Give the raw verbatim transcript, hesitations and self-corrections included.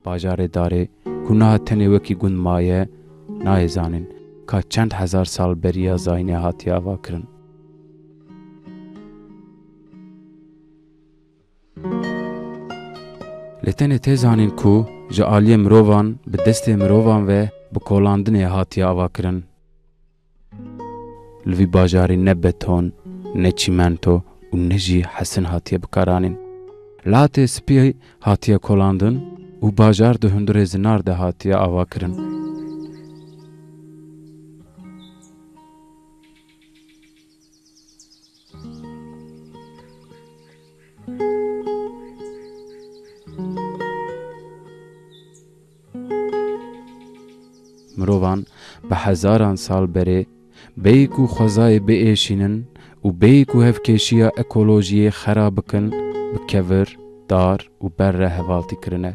Bajarê Darê ku niha tenê wekî gund maye, nayê zanîn ka çend hezar sal beriya zayînê hatiye avakirin. Lê tenê tê zanîn ku ji aliyê mirovan bi destê mirovan ve bi kolandinê hatiye avakirin. Li vî bajarî ne beton, ne çîmento û ne jî hesin hatiye bikaranîn. Latê spî hatiye kolandin û bajar di hundirê zinar de hatiye avakirin. Mirovan bi hezaran sal berê bêyî ku xwezayê biêşînin û bêyî ku hevkêşiya ekolojiyê xera bikin, bi kevir, dar û ber re hevaltî kirine.